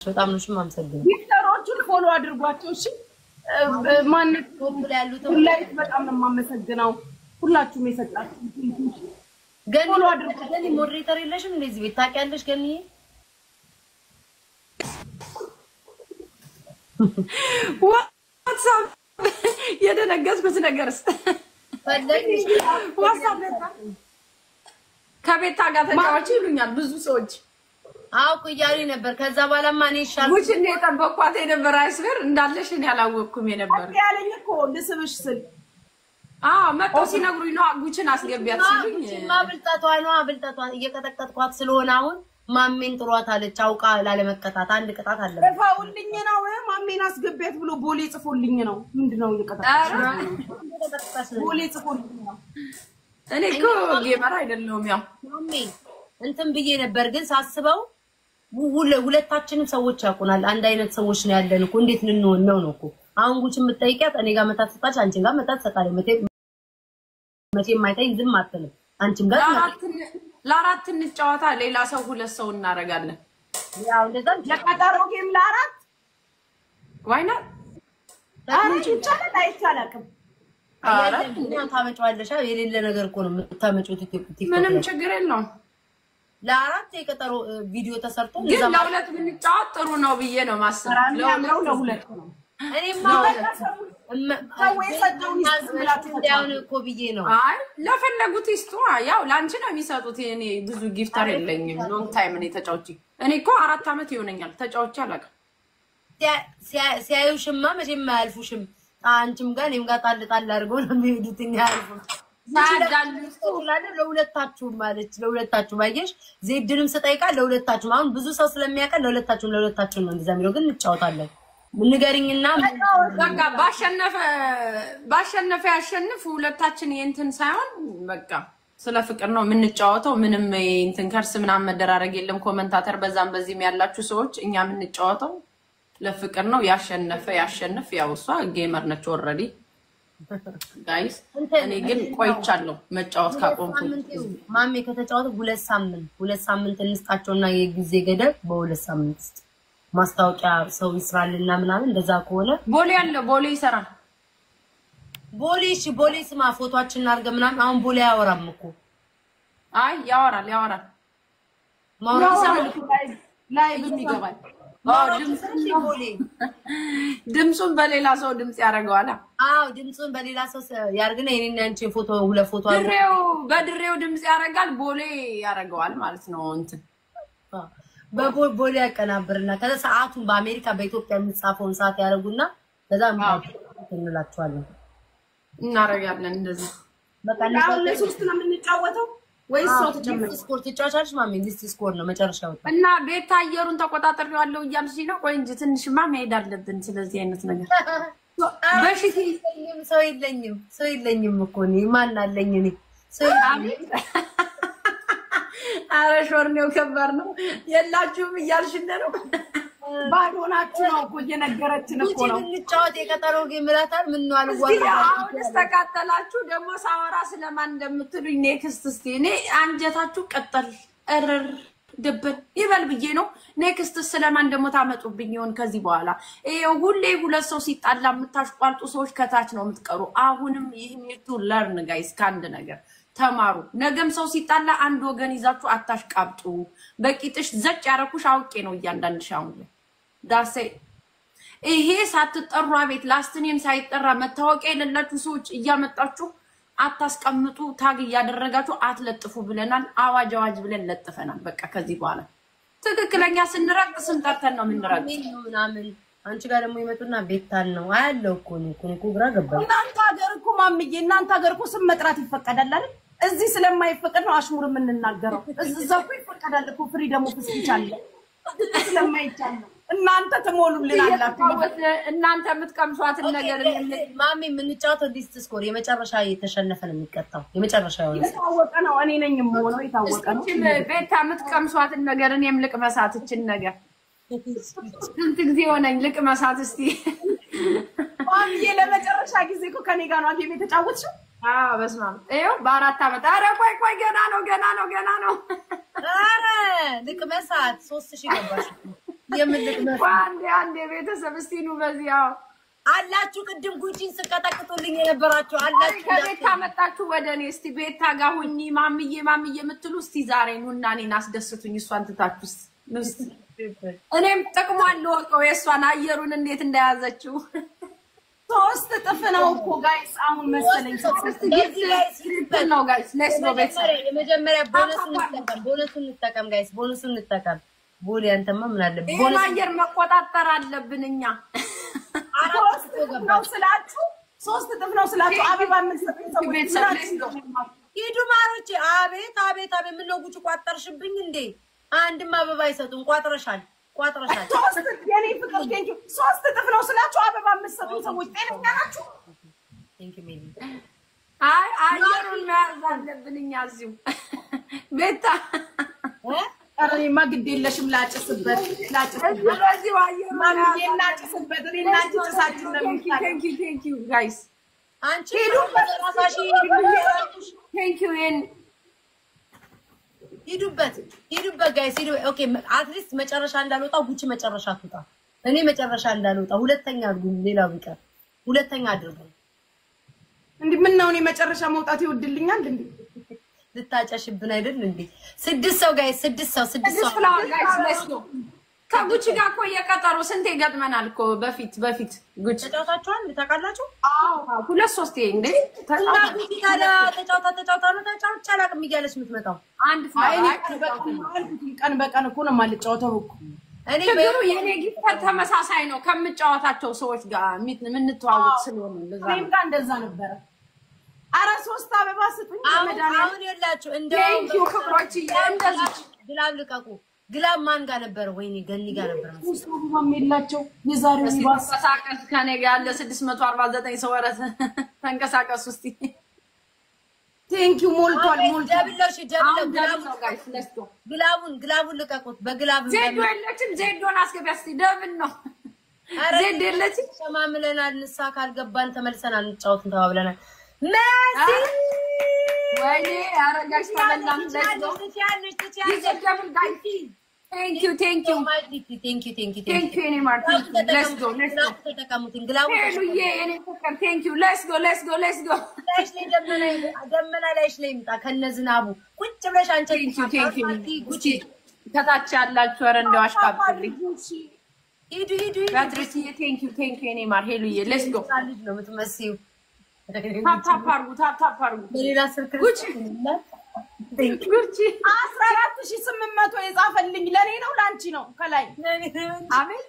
በጣም ነው የማመሰግነው። Gifter ኦቹን follow አድርጓቸው። እሺ ማነት Top ላይ ያሉትን ሁላይት በጣም ነው የማመሰግነው። ሁላችሁም የሰጣችሁ ገኒ Follow አድርጉ። ገኒ moderator የለሽም እንደዚህ ቤት ታውቂያለሽ? ገኒ WhatsApp የደነገጥኩት ነገርስ ፈለግሽ WhatsApp ከቤታ ጋር ተጫዋች ይሉኛል ብዙ ሰዎች። አዎ እኮ እያሉኝ ነበር። ከዛ በኋላማ እኔ ይሻል ጉች እንደ የጠበቅኳት የነበረ I swear እንዳለሽ እኔ አላወቅኩም የነበረ። ያለኝ እኮ ልስብሽ ስል አዎ መጥተው ሲነግሩኝ ነው ጉችን አስገቢያት ሲሉኝ። ጉቺማ ብልጠቷ ነዋ፣ ብልጠቷ እየቀጠቀጥኳት ስለሆነ አሁን ማሜን ጥሯት አለች። አውቃ ላለመቀጣት አንድ ቅጣት አለ። ጽፈውልኝ ነው ማሜን አስገቢያት ብሎ ቦሌ ጽፎልኝ ነው። ምንድነው እየቀጠቀጥሽ? ቦሌ ጽፎልኝ ነው። እኔ እኮ gamer አይደለሁም። ያው ማሜ እንትን ብዬ ነበር ግን ሳስበው ሁለታችንም ሰዎች ያውቁናል። አንድ አይነት ሰዎች ነው ያለን እኮ እንዴት ልንሆን ነው ነው እኮ አሁን ጉቺ የምትጠይቂያት እኔ ጋር መታ ትሰጣለች፣ አንቺን ጋር መታ ትሰጣለች። መቼም አይታይ ዝም አትልም። አንቺም ጋር ለአራት እንጫወታ፣ ሌላ ሰው ሁለት ሰው እናደርጋለን። ያው እንደዛ የቀጠሮ game ለአራት Why not? ኧረ ይቻላል አይቻልም? ታመጪዋለሽ። የሌለ ነገር እኮ ነው የምታመጪው። ቲክቶክ ምንም ችግር የለውም። ለአራት የቀጠሮ ቪዲዮ ተሰርቶ ግን ለሁለት ብንጫወት ጥሩ ነው ብዬ ነው ማስብ። የሚያምረው ለሁለት ነው። እኔማ ሰው የሰጠውን ይስጥ ብላችሁ እንዳይሆን እኮ ብዬ ነው። አይ ለፈለጉት ይስጡ። ያው ለአንቺ ነው የሚሰጡት። እኔ ብዙ gifter የለኝም። Long time እኔ ተጫውቼ እኔ እኮ 4 ዓመት ይሆነኛል ተጫውቼ አላውቅም። ሲያዩሽማ መቼም አያልፉሽም። አንቺም ጋር እኔም ጋር ጣል ጣል አድርገው ነው የሚሄዱት። እኛ አያልፉም። ለሁለታችሁም አለች። ለሁለታችሁም አየሽ፣ ዜድንም ስጠይቃ ለሁለታችሁም። አሁን ብዙ ሰው ስለሚያውቀን ለሁለታችሁም ለሁለታችሁም ነው እንደዛ የሚለው። ግን እንጫወታለን። ንገሪኝና በቃ ባሸነፈ ባሸነፈ ያሸንፍ። ሁለታችን የእንትን ሳይሆን በቃ ስለ ፍቅር ነው የምንጫወተው። ምንም እንትን curse ምናምን መደራረግ የለም። Commentator በዛም በዚህም ያላችሁ ሰዎች እኛ የምንጫወተው ለፍቅር ነው። ያሸነፈ ያሸንፍ። ያው እሷ gamer ነች already guys። እኔ ግን ቆይቻለሁ መጫወት ካቆምኩ። ማሜ ከተጫወተ 2 ሳምንት 2 ሳምንት እንስጣቸውና የጊዜ ገደብ በ2 ሳምንት ውስጥ ማስታወቂያ ሰው ይስራልና ምናምን እንደዛ ከሆነ ቦሌ አለ፣ ቦሌ ይሰራል። ቦሌ እሺ፣ ቦሌ ስማ ፎቶአችንን አድርገን ምናምን። አሁን ቦሌ አያወራም እኮ። አይ ያወራል፣ ያወራል። ማውራት Live ም ይገባል። ቦሌ ድምፁን በሌላ ሰው ድምፅ ያደርገዋል። አዎ ድምፁን በሌላ ሰው ያርግና የኔና ያንቺን ፎቶ ሁለት ፎቶ አድርጎ ድሬው በድሬው ድምፅ ያደርጋል፣ ቦሌ ያደርገዋል ማለት ነው። እንትን በቦሌ ያቀናብርና ከዛ ሰዓቱን በአሜሪካ በኢትዮጵያ የሚጻፈውን ሰዓት ያደርጉና ከዛ እንላቸዋለን። እናደርጋለን እንደዚህ። በቃ አሁን ለሶስት ነው የምንጫወተው ወይስ ሰው ተጨመረ? Score ትጫወቻለሽ ማሚ? List score ነው መጨረሻ ወጣ። እና ቤት አየሩን ተቆጣጠሬዋለሁ እያልሽ ነው። ቆይ እንጂ ትንሽማ መሄድ አለብን። ስለዚህ አይነት ነገር በሽቲ ሰው የለኝም፣ ሰው የለኝም እኮ እኔ ማን አለኝ እኔ ሰው የለኝም። አረ ሾርኔው ከባድ ነው። የላችሁም እያልሽን ነው። ባዶ ናችሁ ነው እኮ እየነገረችን እኮ ነው። እንጫወት የቀጠሮ game እላታል። ምን ነው እስኪ አልዋል አሁንስ ተቃጠላችሁ። ደግሞ ሳወራ ስለማን እንደምትሉኝ next እስቲ እኔ አንጀታችሁ ቀጠል እርር ድብን ይበል ብዬ ነው። Next ስለማን ደግሞ ታመጡብኝ ይሆን ከዚህ በኋላ? ይኸው ሁሌ ሁለት ሰው ሲጣላ የምታሽቋልጡ ሰዎች ከታች ነው የምትቀሩ። አሁንም you need to learn guys፣ ከአንድ ነገር ተማሩ። ነገም ሰው ሲጣላ አንድ ወገን ይዛችሁ አታሽቃብጡ። በቂጥሽ ዘጭ ያረኩሽ አውቄ ነው እያንዳንድሽ አሁን ላይ ዳሴ ይሄ ሳትጠሩ ቤት last name ሳይጠራ መታወቂያ የሌላችሁ ሰዎች እያመጣችሁ አታስቀምጡ፣ tag እያደረጋችሁ አትለጥፉ ብለናል። አዋጅ አዋጅ ብለን ለጥፈናል። በቃ ከዚህ በኋላ ትክክለኛ ስንረግጥ ስም ጠርተን ነው የምንረግጥ። ምናምን አንቺ ጋር ደግሞ ይመጡና ቤታን ነው አያለው እኮ እኔ እኮ እኔ እኮ ግራ ገባኝ። እናንተ ሀገር እኮ ማምዬ፣ እናንተ ሀገር እኮ ስም መጥራት ይፈቀዳል አይደል? እዚህ ስለማይፈቀድ ነው አሽሙር የምንናገረው። እዛ እኮ ይፈቀዳል እኮ freedom of speech አለ። ስለማይቻል ነው። እናንተ ትሞሉልን አላችሁ። እናንተ የምትቀምሷትን ነገር ማሚ የምንጫወተው list score የመጨረሻ የተሸነፈ ነው የሚቀጣው። የመጨረሻ የሆነ የታወቀ ነው። እኔ ነኝ የምሆነው። የታወቀ ነው። ቤታ የምትቀምሷትን ነገር እኔም ልቅመሳት። እችን ነገር ስንት ጊዜ ሆነኝ ልቅመሳት እስቲ። ማምዬ ለመጨረሻ ጊዜ እኮ ከኔ ጋር ነው game የተጫወትሽው። አዎ በስመ አብ ይኸው በ4 ዓመት። ኧረ ቆይ ቆይ ገና ነው ገና ነው ገና ነው። ኧረ ልቅመሳት 3000 ገባሽ። የምን ልቅመስ? አንዴ አንዴ ቤተሰብ እስቲ ኑ በዚህ አዎ አላችሁ ቅድም ጉቺን ስቀጠቅጡልኝ የነበራችሁ አላችሁ። ከቤታ መጣችሁ ወደ እኔ እስቲ ቤታ ጋር ሁኚ ማምዬ ማምዬ የምትሉ እስቲ ዛሬ ኑና እኔን አስደስቱኝ። እሷን ትታችሁ እስቲ ኑ እስቲ እኔም ጥቅሟን ልወቀው የእሷን አየሩን እንዴት እንደያዘችው። 3 እጥፍ ነው እኮ guys፣ አሁን መሰለኝ። Triple ነው guys፣ let's go ቤተሰብ። የመጀመሪያ ቦነሱን እንጠቀም፣ ቦነሱን እንጠቀም guys፣ ቦነሱን እንጠቀም። ቦሌ አንተማ ምን አለብህ? ይሄን ቦነስ አየር መቆጣጠር አለብን እኛ። 3 እጥፍ ነው ስላችሁ፣ 3 እጥፍ ነው ስላችሁ አበባ የምትሰጡኝ ሰዎች ቤተሰብ let's go። ሂዱ ማሮቼ። አቤት አቤት አቤት! ምነው ጉቺ ቋጠርሽብኝ እንዴ? አንድም አበባ አይሰጡም። ቋጥረሻል፣ ቋጥረሻል። ሶስት የኔ ፍቅር thank you። 3 እጥፍ ነው ስላችሁ አበባ የምትሰጡኝ ሰዎች ጤነኛ ናችሁ? Thank you ሜሊ። አይ አየሩን መያዝ አለብን እኛ እዚሁ ቤታ። እ ኧረ እኔማ ግድ የለሽም፣ ላጭስበት ላጭስበት፣ እዚሁ በዚሁ አየሩን ማምዬ መያዝ ላጭስበት። እኔ እና አንቺ ጭሳችን ነው የሚታየው። Thank you, thank you guys. አንቺ ሂዱበት። ራሳሽ Thank you ይሄን ሂዱበት፣ ሂዱበት guys ሂዱ። Okay, at least መጨረሻ እንዳልወጣ፣ ጉቺ መጨረሻ ትውጣ፣ እኔ መጨረሻ እንዳልወጣ ሁለተኛ አድርጉኝ። ሌላው ቢቀር ሁለተኛ አድርጉኝ። እንዲህ ምን ነው እኔ መጨረሻ መውጣት ይወድልኛል እንዴ? ልታጨሽብን አይደል እንዴ? ስድስት ሰው guys፣ ስድስት ሰው፣ ስድስት ስድስት ሰው። Flower guys, let's go። ከጉቺ ጋር እኮ እየቀጠሩ ስንቴ ገጥመናል እኮ በፊት በፊት ጉቺ። ተጫውታችኋል? ታውቃላችሁ? አዎ፣ ሁለት ሶስቴ እንዴ። እና ጉቺ ታዲያ ተጫውታ ተጫውታ ነው ተጫውቼ አላውቅም እያለች የምትመጣው። አንድ አይ እኔ flower ቀን በቀን ነው አልኩትም። ቀን በቀን እኮ ነው የማልጫወተው እኮ። እኔ ችግሩ የኔ gifter ተመሳሳይ ነው ከምጫወታቸው ሰዎች ጋር የምንተዋወቅ ስለሆነ እንደዛ እኔም ነው። ጋር እንደዛ ነበረ። አረ ሶስት አበባ ስጡኝ አሁን በመድኃኒዓለም። አሁን የላችሁ እንደው Thank you ክብሮች እንደዚህ Glove ልቀቁ። Glove ማን ጋር ነበረ? ወይኔ ገኒ ጋር ነበር መሰለኝ። ሶስት አበባም የላቸው የዛሬው እስቲ ይባስ። ተንቀሳቀስ ከኔ ጋር ያለ 649 ሰው ኧረ ተንቀሳቀሱ እስቲ። Thank you፣ ሞልቷል ሞልቷል። Double ነው። እሺ double ነው። አሁን double Glove ኡን ነው guys, let's go። Glove ኡን glove ኡን ልቀቁት። በ glove ዜዶ የለችም። ዜዶን አስገቢያ እስቲ፣ double ነው። ኧረ ዜድ የለችም። ተማምለናል። ንስሓ ካልገባን ተመልሰን አንጫወትም ተባብለናል። መሲ ወይኔ ኧረ guys ተበላን። Let's go. ትችያለሽ፣ ትችያለሽ። Use double guys, thank you, thank you. Thank you, thank you. Thank you የኔ ማር፣ let's go, let's go. Glove ኡ ተጠቀሙትን። Glove ኡ ሄሉዬ የኔ ፍቅር thank you, let's go, let's go, let's go. ላይሽ ላይ ደመና ደመና ላይሽ ላይ ይምጣ ከነ ዝናቡ ቁጭ ብለሽ አንቺ። Thank you, thank you. ጉቺ። ከታች ያላችሁ ኧረ እንደው አሽቃብጡልኝ። ሂዱ ሂዱ ሂዱ። ቢያትሪስዬ thank you, thank you የኔ ማር። ሄሉዬ let's go. ህፃን ልጅ ነው የምትመስዪው። Tap tap አድርጉ፣ tap tap አድርጉ። በሌላ ስልክ ጉቺ ጉቺ። 14,800 የጻፈልኝ ለእኔ ነው ለአንቺ ነው? ከላይ አቤት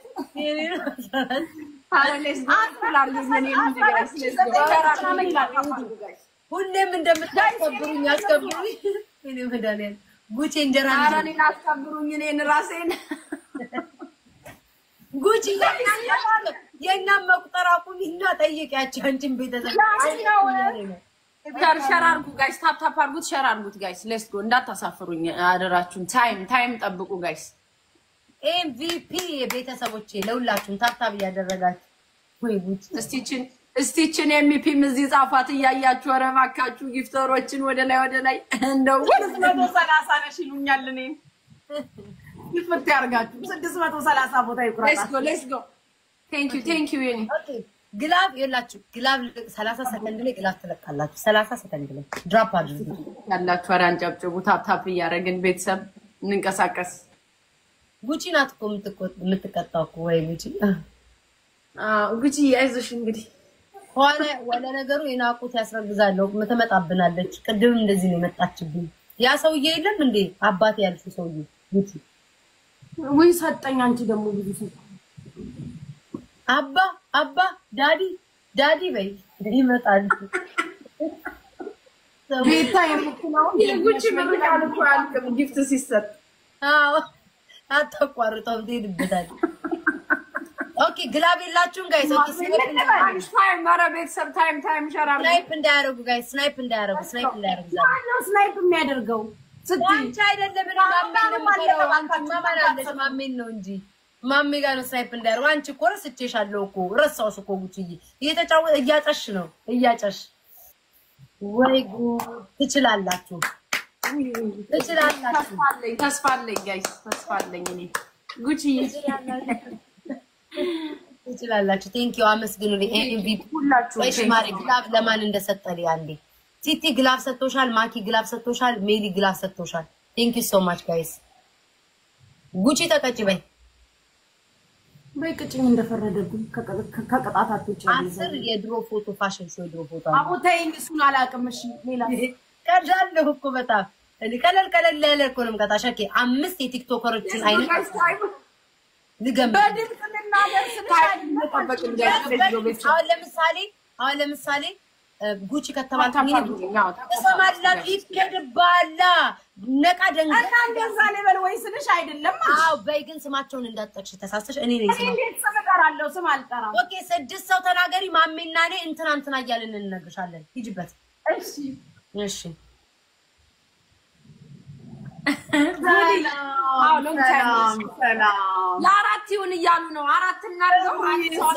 ኧረ let's go ላድርጉኝ እኔ ልጅ guys, let's go. ሁሌም እንደምታስከብሩኝ አስከብሩኝ። እኔ መድኃኒዓለም ጉቺ እንጀራ ኧረ ልጅ ነው። እኔን አስከብሩኝ እኔን ራሴን። ጉቺ የእኛም መቁጠር አቁሚና ጠይቂያቸው አንቺን ቤተሰብ። Share አድርጉ guys፣ tap tap አድርጉት፣ share አድርጉት guys። Let's go፣ እንዳታሳፍሩኝ አደራችሁን። Time time ጠብቁ guys። MVP ቤተሰቦቼ ለሁላችሁም tap tap እያደረጋችሁ ወይ ጉቺ። እስቲችን እስቲችን MVP ም እዚህ ጻፏት እያያችሁ። ኧረ እባካችሁ gifter ኦችን ወደ ላይ ወደ ላይ እንደው። 630 ነሽ ይሉኛል። እኔን ይፍት ያርጋችሁ። 630 ቦታ Let's ይቁረጣል። go, let's go. Thank you, thank you የኔ Okay, glove የላችሁ glove 30 ሰከንድ ላይ glove ትለቃላችሁ። 30 ሰከንድ ላይ drop አድርጉ። ያላችሁ ኧረ አንጨብጭቡ። Tap tap እያደረግን ቤተሰብ እንንቀሳቀስ። ጉቺ ናት እኮ የምትቀጣው እኮ። ወይ ጉቺ። ጉቺ አይዞሽ እንግዲህ። ኋላ ወደ ነገሩ የናቁት ያስረግዛለሁ ትመጣብናለች። ቅድምም እንደዚህ ነው የመጣችብኝ። ያ ሰውዬ የለም እንዴ አባቴ ያልሽው ሰውዬ ጉቺ? ውይ ሰጠኝ። አንቺ ደግሞ ብዙ ሰጠኝ። አባ አባ daddy daddy በይ ይመጣሉ። ቤታ የምትለውን የጉቺ ምርቃት እኮ አያልቅም gift ሲሰጥ። አዎ አታቋርጠውም፣ ትሄድበታል። Okay, glove የላችሁም guys? Okay, snipe Time ኧረ ቤተሰብ time time share አድርጉ። Snipe እንዳያደርጉ guys፣ snipe እንዳያደርጉ፣ snipe እንዳያደርጉ ዛሬ። ማነው snipe የሚያደርገው ስትይ? አንቺ አይደለም፣ እኔ ማሜን ነው የምፈራው። አንቺ ማማን አለሽ፣ ማሜን ነው እንጂ ማሜ ጋር ነው snipe እንዳያደርጉ። አንቺ እኮ ረስቼሻለሁ እኮ፣ ረሳሁሽ እኮ ጉቺዬ። እየተጫወ እያጨሽ ነው እያጨሽ። ወይ ጉድ! ትችላላችሁ፣ ትችላላችሁ። ተስፋ አለኝ፣ ተስፋ አለኝ guys፣ ተስፋ አለኝ እኔ። ጉቺዬ። ትችላላችሁ። Thank you፣ አመስግኑልኝ። MVP ሁላችሁ። እሺ ማሪ፣ glove ለማን እንደሰጠልኝ አንዴ። ቲቲ glove ሰጥቶሻል፣ ማኪ glove ሰጥቶሻል፣ ሜሊ glove ሰጥቶሻል። Thank you so much, guys። ጉቺ ተቀጭ በይ። በይ ቅጭኝ እንደፈረደብኝ፣ ከቅጣት አትውጪ። 10 የድሮ ፎቶ፣ fashion show የድሮ ፎቶ አለ። አቦ ተይኝ፣ እሱን አላውቅም። እሺ ሌላ? ቀላለሁ እኮ በጣም። እኔ ቀለል ቀለል ያለ እኮ ነው የምቀጣሽ። Okay፣ አምስት የቲክቶከሮችን አይነት ልገምት። በድምፅ ልናገር ስልሽ አይደለም። አሁን ለምሳሌ ጉቺ ከተባልኩኝ ትሰማላችሁ፣ ይከድባላ ነቃ ደንገ እና እንደዛ ልበል ወይ ስልሽ አይደለም። አዎ በይ፣ ግን ስማቸውን እንዳትጠቅሽ፣ ተሳስተሽ እኔ ነኝ እኔ ስማ እንዴት ስም እጠራለሁ? ስም አልጠራም። Okay፣ ስድስት ሰው ተናገሪ። ማሜና እኔ እንትና እንትና እያልን እንነግርሻለን። ሂጂበት። እሺ። እሺ። አዎ፣ long time። ሰላም። ለአራት ይሁን እያሉ ነው። አራት እናድርገው። አንድ ሰው